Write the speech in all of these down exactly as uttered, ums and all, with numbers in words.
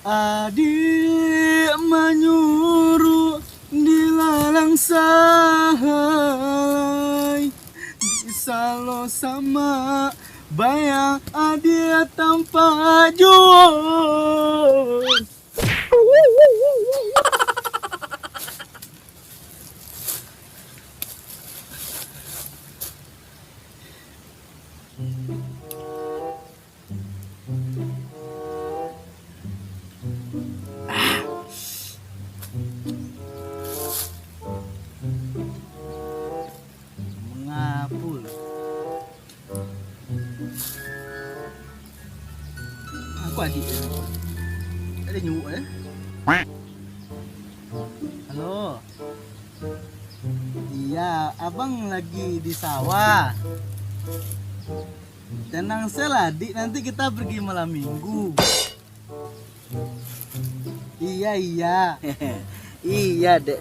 Adiak manyuruah dilalang sahai, disalo sama baya adiak tampak juo. Mangapul. Aku adik dia. Ada nyuruh eh. Halo. Iya, abang lagi di sawah. Tenang sajalah, Dik. Nanti kita pergi malam minggu. Iya, iya. Iya, Dek.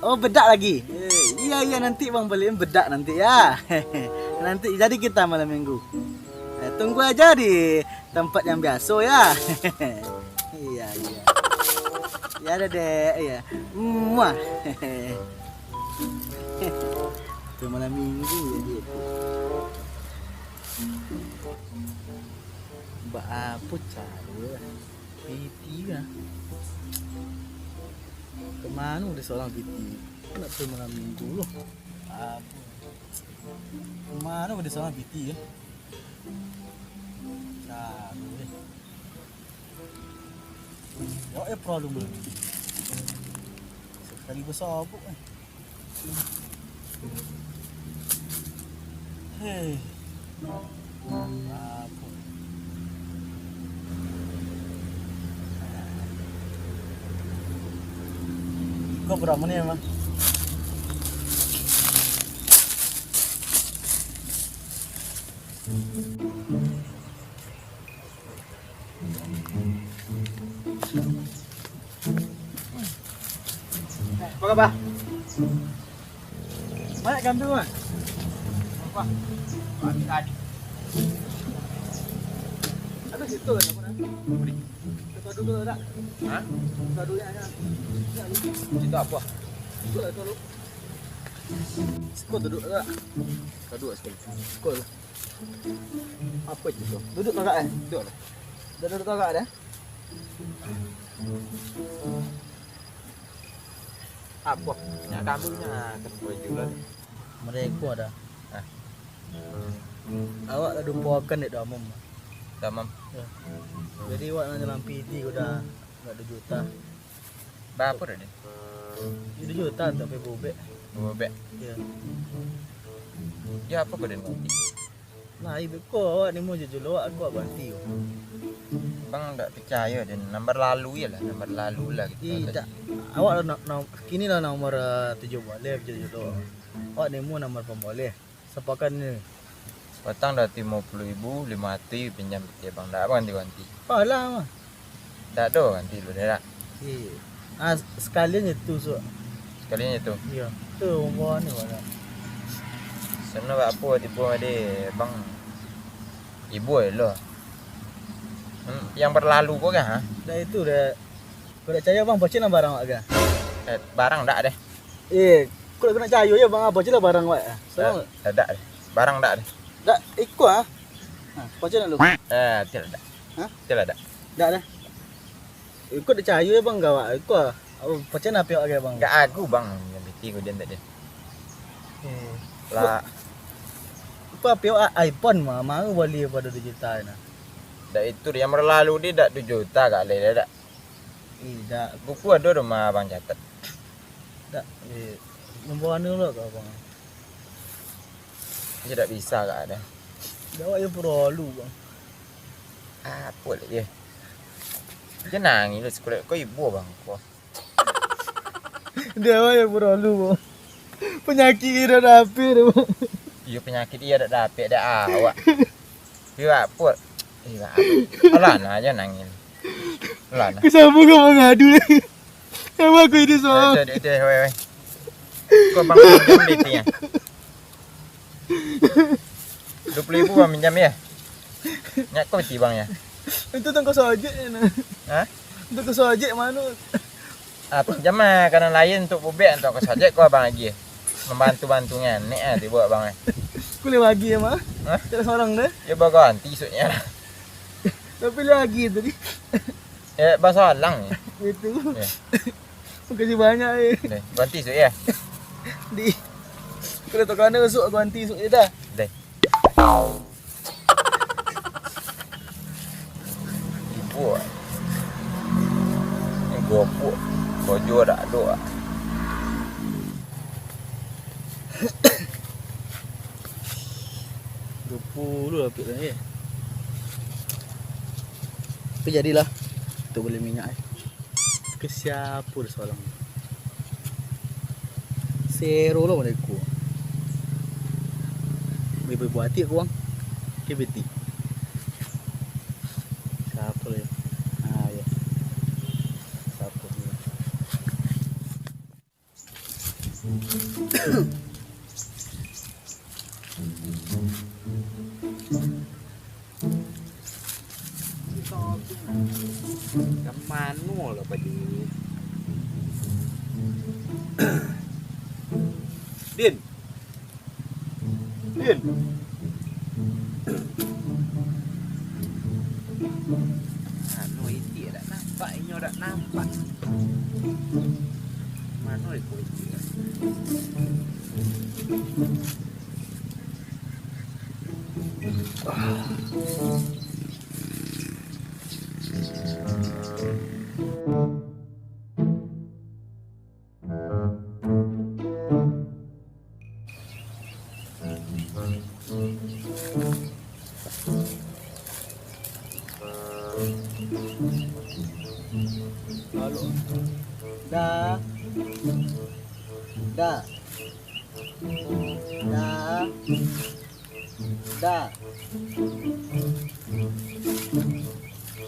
Oh, bedak lagi? Eh, iya, iya, nanti Bang beliin bedak nanti, ya. Nanti jadi kita malam minggu. Eh, tunggu aja di tempat yang biasa, ya. Iya, iya. Ya udah, Dek, ya. Muah. Itu malam minggu jadi itu. Bak apo caro lah? Piti lah. Kemano udah seorang piti? Nak pergi malam minggu loh. Apo? Kemano udah seorang piti ya? Caro eh. Yo eh problem. Sekali besar pun eh. Hei. Apo? Iko berapa ni emang? Apa khabar? Banyak kambing, Mak? Apa? Banyak tadi. Ada situ lah, apa namanya? Kita duduk tak? Hah? Kita duduk aja. Situ apa? Duduk lah, duduk. Siko duduk tak? Duduk sekali. Siko lah. Apa itu tu? Duduk tagak eh? Duduk lah. Dah duduk tagak dah? Apa? Nak kamu nak tempo juga. Mereka ada. Ah. Awak lah dumpuakan dek damam. Damam. Ya. Jadi awak nak nyelampi ti udah enggak ada juta. Berapa dah ni? Itu juta untuk pai bubek. Bubek. Ya. Ya apa kau dan ganti? Nah, ibu ko awak ni mau jujur awak aku ganti. Bang tak percaya dan nomor lalu ya lah, nomor lalu lah gitu. Ih, tak. Awak lah nak, nak kini lah nomor eh, tujuh boleh jujur. Awak ni mau nomor pemboleh. Sapakan ni. Patang dah limo puluh ribu, limo ratus pinjam piti abang. Ndak abang ganti-ganti. Alah mah. Ndak ado ganti lu dah. Iya. Ah, sekalian je tu, Sok. Sekalian je tu. Iya. Tu umur ni wala. Sana bak apo tipu tadi bang. Ibu lo. Hmm, yang berlalu ko kah? Ha? Dah itu dah. Kau tak percaya bang, pacin lah barang awak kah? Eh, barang ndak deh. Eh, kau nak percaya je bang, pacin lah barang awak. Salah. Eh, ndak deh. Barang ndak deh. Dak, iko ah. Ha, pacin lah lu. Eh, tidak dak. Hah? Tidak dak. Dak dah. Iko tak percaya je bang, gawak. Iko ah. Apa pacin lah pihak awak bang? Gak aku bang, yang piti kau dia tadi. Eh. Lah. Apa pihak iPhone mah, mau beli pada digital nah. Dak itu dia yang berlalu dia dak tujuh juta kali dah dak. Ih, dak. Buku ado rumah abang catat. Dak, eh, nombor anu lo ka abang? Dia dak bisa ka ada. Dak awak yo perlu bang. Apa lagi? Dia nangis lu sekolah kau ibu bang kau. Dia awak yo perlu bang. Penyakit dia dak dapik tu bang. Iyo penyakit dia dak dapik dak awak. Iyo apa? Iyo apa? Alah nah aja nangis. Alah nah. Aku sama kau mengadu lagi. Sama aku ini soal. Dah, dah, dah, weh, weh. Kau bang pinjam duit ya? Dua puluh ribu bang pinjam ya? Nyak kau beti bang ya? Itu tangka sajik ni, nah. Hah? Itu tangka sajik mano? Ah, pinjam lah ka nan lain untuak bubek, untuak ka sajik ko abang lagi. Mambantu-bantu nganek ah tibo abang eh. Kuliah lagi ya, mah? Hah? Tidak sorang deh. Ya, baganti isuknya lah. Tapi lagi tadi. Eh, basalang. Itu. Ya. Makasih banyak, eh. Deh, ganti isuk ya. Di. Kalau tak kena esok, ganti esok je dah. Deh. Ibu. Ni gopuk. Kojo dak ado. Dua puluh lah pik tadi. Tapi jadilah. Tu beli minyak eh. Ke siapa dah soalang? Sero lo mereka. Bebe buati aku bang. Ke beti. Siapa lagi? Ah ya. Siapa ni? Ka mano lah padi? Din. Din. Mano itik dak nampak, inyo dak nampak. Mano iko itik? Halo. Da. Da. Da. Da.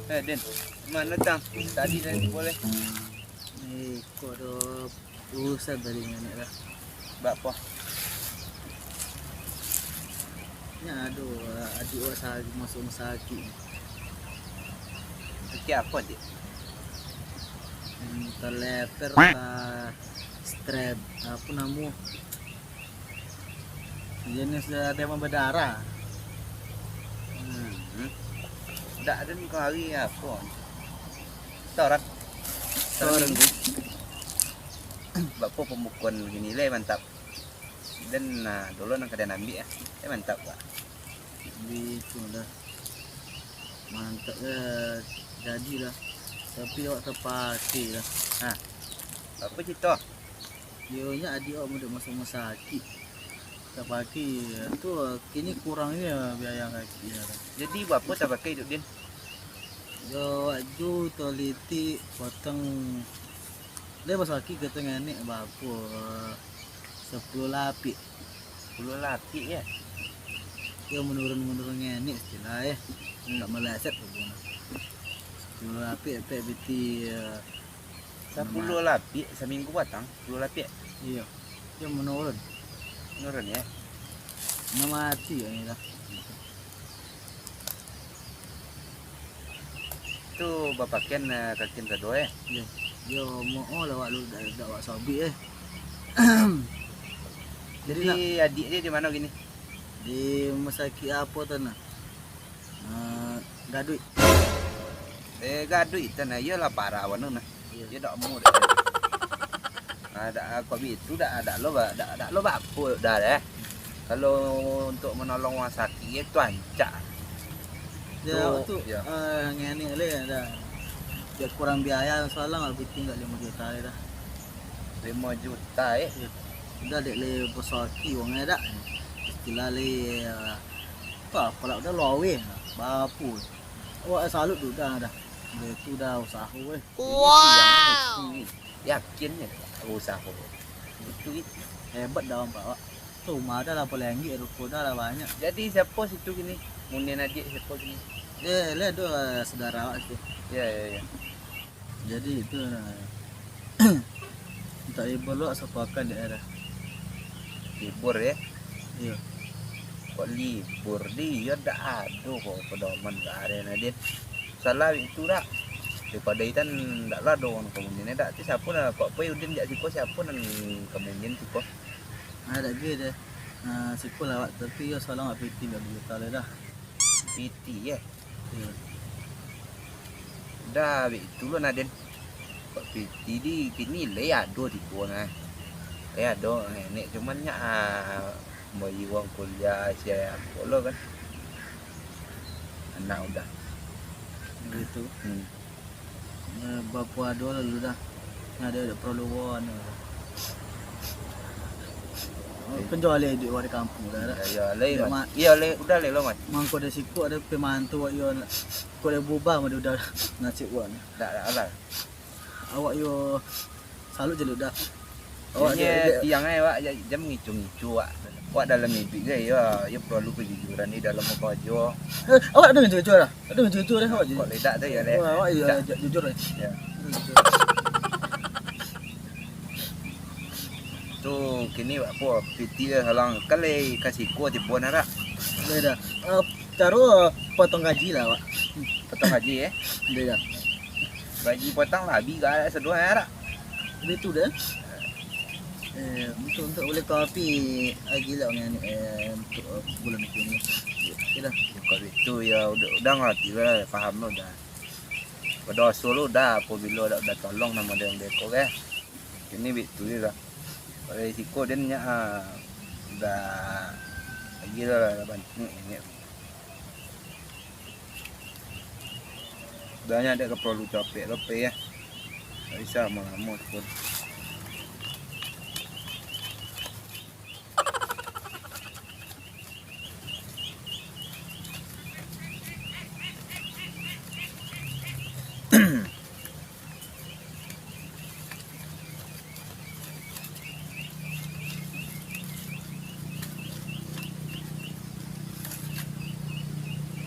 Eh, Din, mano tang? Tadi dari boleh. Eh, kok do urusan tadi nganak lah. Bak apo? Nya ado adik awak sa-, masuk rumah sakit. Sakit apo, Dik? Hmm, teleper ka strep, apo namo? Jenis, eh, demam berdarah. Hmm. Dak ado ni kari apo? Torang. Torang. Bak apo pambukoan bagini lai mantap. Den, nah, dulu nang ka den ambiak, ah. Eh, mantap, Pak. Di itu dah. Mantap, eh, jadilah. Tapi awak tapakai lah. Ha. Apo carito? Yo, nyo adik awak mudah masuk rumah sakit. Tapakai, tu, kini kurang ni biaya kaki. Jadi, barapo tapakai, Duk Din? Yo, awak tu talitik, potong. Dia basakik ka tangah ni, barapo? Sapuluah lapik. Sapuluah lapik, ya? Yo, menurun-menurun nganik istilah, eh. Hmm. Tak meleset tu pun. Sapuluah lapik, pek biti, eh, Sapuluah lapik saminggu batang, sapuluah lapik. Iyo. Iyo, menurun. Menurun, ya. Nak mati ya, ini dah. Tu bapakaian, eh, kakin sado, eh. Iyo. Iyo, mo-, oh, lawak lu dak, dak wak sobik, eh. Jadi, nak adik dia di mano kini? Di rumah sakit apo tu, nah? Eh, Gaduik. Eh, Gaduik tu nah, iyolah parah bana nah. Iyo. Iyo dak amuah dak. Ah, dak, kok bitu dak, dak lo ba-, dak, dak lo baapo dah deh. Kalau untuk menolong urang sakik, itu rancak. Yo, tu, tu, yo. Eh, ngene le dah. Yo kurang biaya soalnya lah, bikin dak limo juta le dah. Limo juta, eh? Iyo. Udah dek le basakik wong e dak. Istilah le, eh, Ka, pala udah laweh, bapu. Awak salut tu dah, dah. Dia tu dah usaho, weh. Wow. Yakin je usaho. Itu, itu. Hebat dah, Pak. Tu rumah dah lah paling anggi, ruko dah lah banyak. Jadi siapa situ kini? Munin adik siapa kini? Eh, le tu, eh, saudara awak tu. Ya, ya, ya. Jadi itu, nah, mintak libur lo sapakan daerah. Libur, ya? Iyo. Kok libur, di, iyo dak ado ko pedoman ka ari nadin. Salah itu dak. Daripado Itan dak lah ado urang ka main dak. Tu siapo nan kok pai Udin jak siko, siapo nan ka main siko? Ah, dak gai deh. Ah, siko lah awak, tapi yo salang awak piti dak juta lah dah. Piti, eh? Iyo. Dah, baitu lo nah, Den. Kok piti di kini lai ado tibo nah. Lai ado, eh, nek cuman nyak, ah, Bayi uang kuliah, sia apo lo kan. Anak udah. Gitu. Hmm. Eh, bapo ado lalu dah. Nggak ada, ada perlu won. Kan jual alai duit wari kampung dah. Ya, ya, alai, Mat. Iya, alai, udah alai lo, Mat. Mangko ada siku ada pemantu, wak yo, kok ada bubah mah udah nasib wak ni. Dak, dak lah. Awak yo salut je lu dah. Awak je, je tiang ai, awak ja-, jan ngicu-ngicu, awak. Awak dalam iduik je, yo, yo paralu kajujuran di dalam apo ajo. Eh, awak ado ngicu-ngicu dah? Ado ngicu-ngicu dah, awak je. Kok ledak tu, yo, leh. Wah, awak, yo, dak. Ju-, jujur, eh. Ya. Jujur. Tu, kini awak apo, piti dah salang. Kan lai ka siko tibo nah, dak? Lai dah. Eh, Caro potong gaji lah, Wak. Potong gaji, eh? Udah, dah. Gaji potong lah, habis gak sado, eh, dak? Udah tu dah. Eh, untuk, untuk boleh kopi, eh, gila ni, eh, untuk, eh, bulan ni. Oke dah. Kalau itu ya udah, udah ngerti lah, paham lo dah. Pada asal lo dah, apabila dah, dah tolong nama dia yang beko, eh. Ini bik tu je lah. Kalau siko dia nyak, ah, dah lagi lah, lah bantu ni. Dah nyo dek ka paralu capek lo, pai, yo. Dak bisa lamo-lamo tu pun.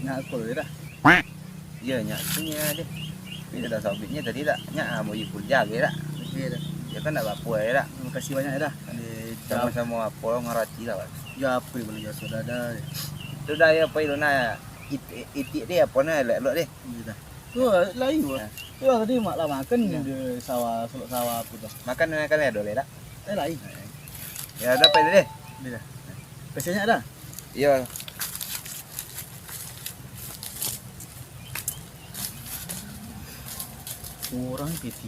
Nyak aku dulu dah. Iyo, nyak tu nyo deh. Tapi dah sabitnyo tadi dak, nyak ah, mau kuliah lagi dak. Iyo dah. Yo kan dak apo-apo lagi dak. Makasih banyak dah. Samo-samo apo lo ngarati lah, Pak. Yo apo boleh biaso dah dah. Tu dah yo, pai lu nah, it-, itik deh, apo nah, elok-elok deh. Iyo dah. Tu, lain, Bos. Nah. Tu lah tadi mak lah makan di sawah, sulok sawah apo tu. Makan, makan ado lai dak? Eh, lain. Yo, dah, pai deh. Dah. Kasih nyak dah. Iyo. Kurang piti.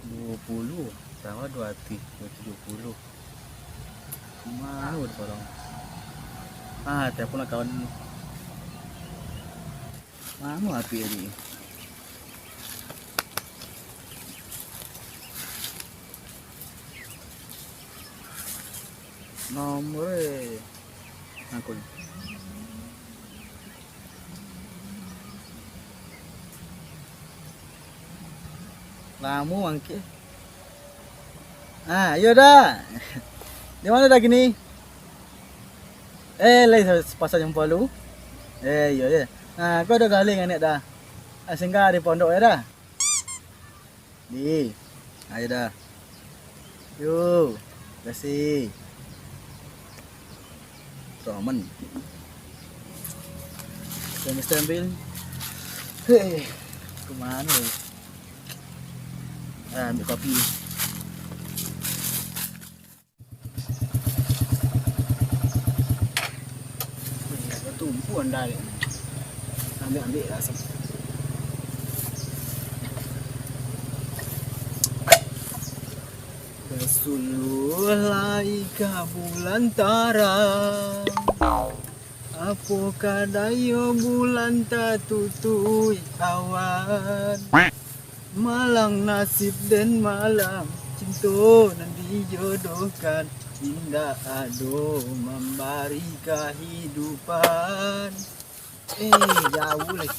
Duo puluah, tambah duo ratuih, tujuah puluah. Mano ado tolong? Ah, telepon lah kawan dulu. Mano H P tadi? Nomor, eh, akun. Lamo mangkik. Ah, iyo dah. Di mano dah kini? Eh, lai sa-, sapasang jumpa lu. Eh, iyo, iyo. Ah, ko ado galeh ngan nek dah. Ah, singgah di pondok yo dah. Di. Ayo dah. Yo, kasih. Tu aman. Sambil-sambil. Hei, ka mano? Ah, ambil kopi. Tumpuan dari. Ambil-ambil lah. Basuluah lai ka bulan tarang. Apo kadayo bulan tatutuik awan. Malang nasib den malang cinto nan dijodohkan, indak ado mambari kahidupan. Eh, jauah lai.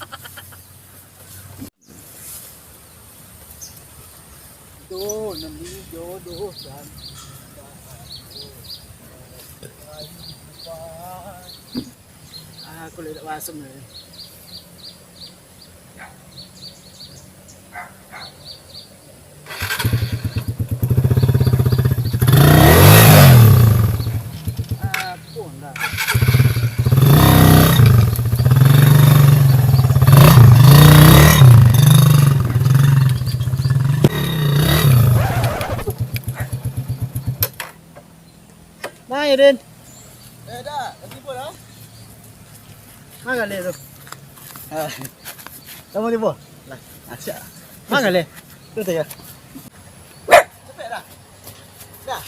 Cinto nan dijodohkan, indak ado mambari kahidupan. Ah, kulik dak basem ni. Ah, pun dah. Eh, Din. Eh, dah. Dah tibo dah. Manga leh tu? Ah. Kamu tibo? Lah. Ah, siap. Manga leh? Tu tanya. Capek dah. Dah.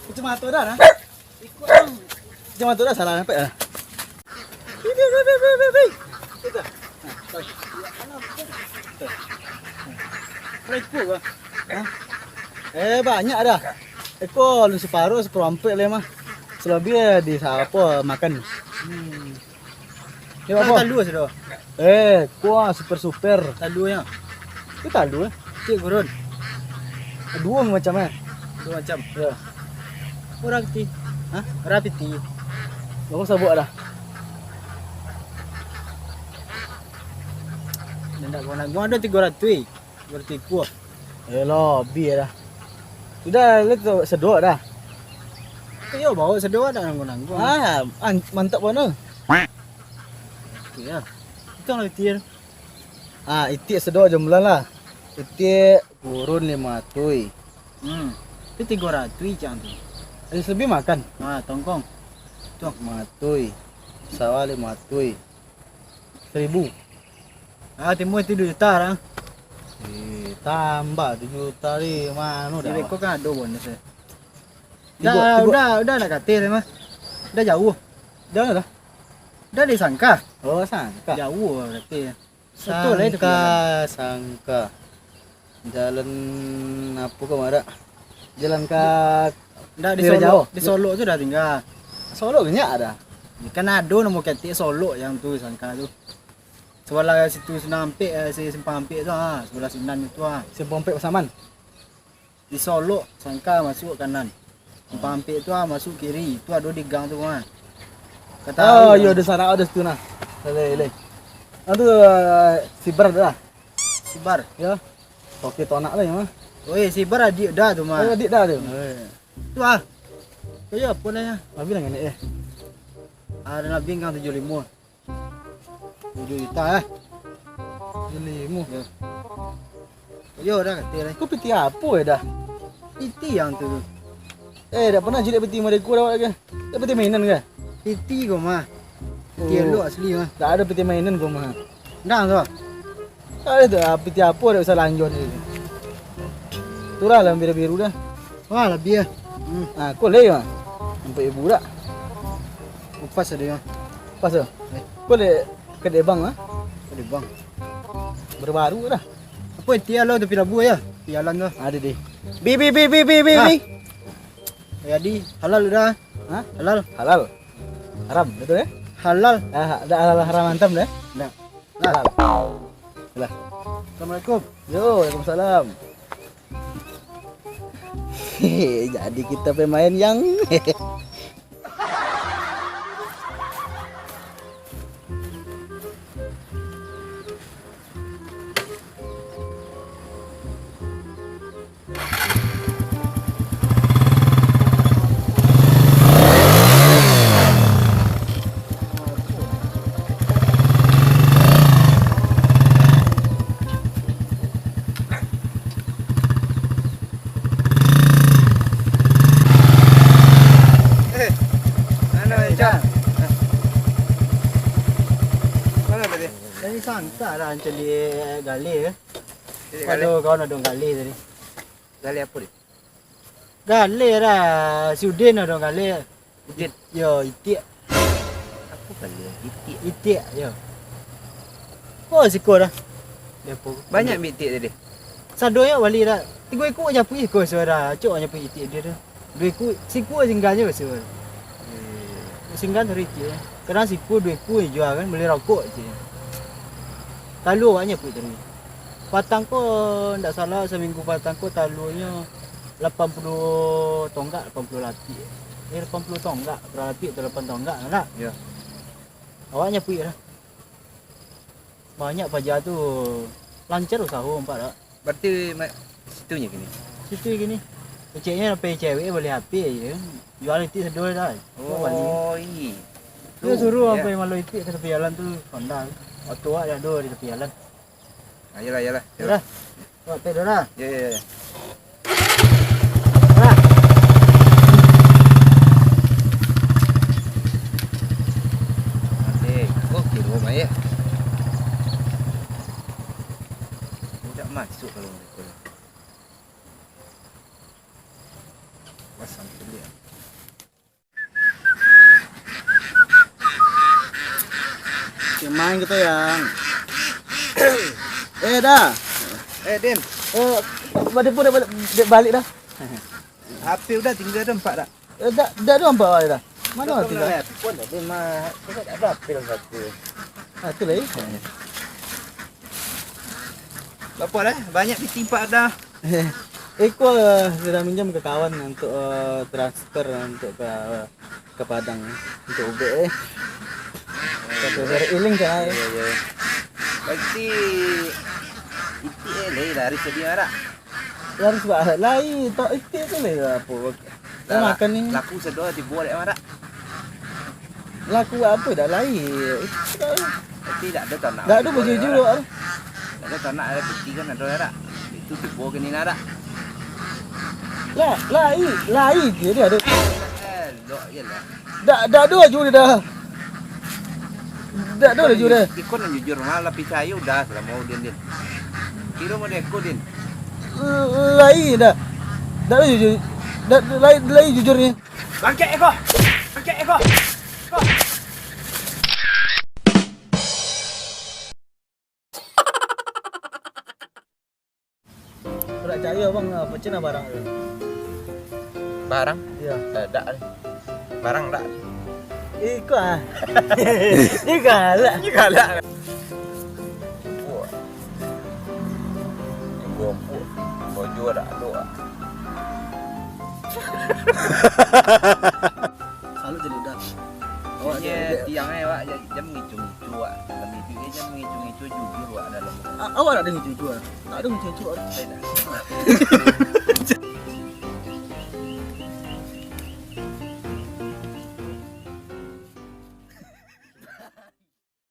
Kacamata dah, dah. Ikut, Bang. Kacamata dah salah, capek dah. Pi, pi, pi. Itu. Nah, tarik. Tarik. Tarik ikut, Bang. Hah? Eh, banyak dah. Iko alun saparuah, saparuah ampek lai mah. Salabiah di sapo makan. Hmm. Yo, Bang. Talua sudah. Eh, kuah super-super. Taluanyo. Itu talua, eh. Cik gurun. Duo macam, eh. Duo macam. Yo. Bara pitih? Hah? Bara pitih? Baru sabuik dah. Ndak kawa nangguang ado tigo ratuih. Berarti kuah. Eh, labiah dah. Sudah, lu tu sadok dah. Iyo, bawa sadok dah nangguang-nangguang. Ah, an-, mantap bana. Oke lah. Itu lah itik. Ah, itik sadok jumlah lah. Itik gurun limo ratuih. Hmm. Itu tigo ratuih cang tu. Ada lebih makan. Ah, tongkong. Tuh. Limo ratuih. Sawah limo ratuih. Saribu. Ah, timbua tujuah juta lah. Eh, tambah tujuah juta di mano dah? Di beko kan ado bonus, eh. Tigo, dah, tigo. Udah, udah nak kateh mah. Dah jauh. Dah lah. Dah di Sangkah. Oh, Sangkah. Jauh berarti. Betul lah itu. Sangkah, Sangkah. Jalan apo ko, Marak? Jalan ka Ndak di Solok. Di Solok tu dah tingga. Solok banyak ada. Ya, kan ado namo ketek Solok yang tu Sangkah tu. Sebelah situ Sunan Ampek, eh, si Simpang Ampek tu, ha, sebelah Sunan itu, ha. Simpang Ampek Pasaman. Di Solok, Sangkah masuk kanan. Simpang Ampek tu, ha, masuk kiri. Tu ado di gang tu, ha. Kata Oh, iyo, ado sarak ado situ nah. Leh, leh. Anu tu, eh, Sibar tu lah. Sibar. Yo. Oke, tonak lah ya mah. Oh, eh, Sibar adik dah tu mah. Oh, adik dah tu. Eh. Tu ah. Tu yo, apo namo? Abi lah ngenek eh. Ada nabi kan tujuh limo. Tujuh juta eh. Tujuh limo. Yo. Yo dah kata lah. Kau piti apo eh dah? Piti yang tu. Eh, dah pernah jilik piti mereka dah awak ke? Dah piti mainan ke? Piti ko mah. Piti Oh. elok asli mah. Tak ada piti mainan ko mah. Dah tu. Ada tu, ah, piti apo dah usah lanjut ni. Itulah lah biru-biru dah. Wah, lebih ah. Hmm. Ah, kau leh mah. Nampak ibu dah. Upas ada mah. Pas tu. Eh. Kau leh kedai bang ah. Kedai bang. Baru-baru dah. Apa itu ya lo tepi labu ya? Jalan tu. Ada deh. Bi bi bi bi bi bi. Ah. Bi. Jadi halal udah. Hah? Halal. Halal. Haram, betul ya? Halal. Ah, ada halal haram antam deh. Nah. Halal. Lah. Assalamualaikum. Yo, waalaikumsalam. Jadi kita pemain yang Eh, mana Encang? Mana tadi? Tadi sangka lah Encang di galih ke? Di galih? Aduh, kawan ada galih tadi. Galih apa dia? Galih lah, si Udin ada galih. Itik. Yo, itik. Apa kali ya? Itik. Itik, yo. Oh, siko dah. Dia apa? Banyak ambil itik tadi? Sado yo bali dah. Tigo ikok nyapu iko suara. Acok nyapu itik dia tu. Duo ikok, siko singgah je suara. Singgah dari itik. Kadang siko duo ikok jual kan, beli rokok je. Lalu awaknya pun tadi. Patang ko ndak salah seminggu patang ko talunyo lapan puluh tonggak, lapan puluh lapik. Eh, lapan puluh tonggak, berapa lapik tu lapan tonggak lah. Ya. Awak nyapuik lah. Banyak paja tu lancar usaho nampak tak? Berarti ma-, situnyo kini? Situ kini. Keceknyo sampai cewek boleh H P je. Jual itik seduai dah. Oh, iya. Dia suruh sampai malu itik ke tepi jalan tu, Honda. Waktu awak dah ada di tepi jalan. Ayolah, ayolah. Ayolah. Buat pay dulu lah. Ya, ya, ya. Lah. Masuk kalau mereka. Pasang kulit. Cek main kita, Yang. Eh, dah. Eh, Din. Eh, pada pun dah balik, dah balik dah. H P udah tinggal dah empat dah. Eh, dah, dah, dah empat dah. Mana Kau tinggal? Pun dah, Din, mah. Kau tak ada H P satu. Ah, tu lah, eh. Bapak dah, banyak piti empat dah. Iko, eh, sudah minjam ke kawan untuk, eh, transfer untuk ke, ke Padang untuk ubek, eh. Kata dari Iling kan, eh. Iya, iya. Berarti itik, eh, lai lari sedih, Rak? Lari sebab lai, tak itik tu lai apa. Dah makan ni. Laku sedo tibo dek, Rak? Laku apa dah lai? Tapi dak ado tanak. Dak ado baju jual. Dak ado tanak, ado peti kan ado, Rak. Itu tibo kini, Rak. Lah, lai, lai je dia ada. Elok je lah. Dak, dak ado baju dia dah. Dak ado baju dah. Iko nan jujur, mah lah picayo dah selamo Din, Din. Kiro model ko, Din. Lai dah. Dak ado jujur. Dak, lai, lai jujur ni. Bangkek iko! Bangkek iko! Iko! Dak caya, Bang, apa cina barang tu? Barang? Iya. Eh, dak ni. Barang dak? Iko ah. Iko lah. Iko lah. Wah. Iko pun. Bojo dak ado ah. Salut jadi udah. Awak Maksudnya dia, dia tiang eh, awak jam ngicu-ngicu, awak. Dalam hiduik ni jam ngicu-ngicu, jujur, awak, dalam. A-, awak nak ada ngicu-ngicu, ah? Tak ada ngicu-ngicu, ah. Saya dah.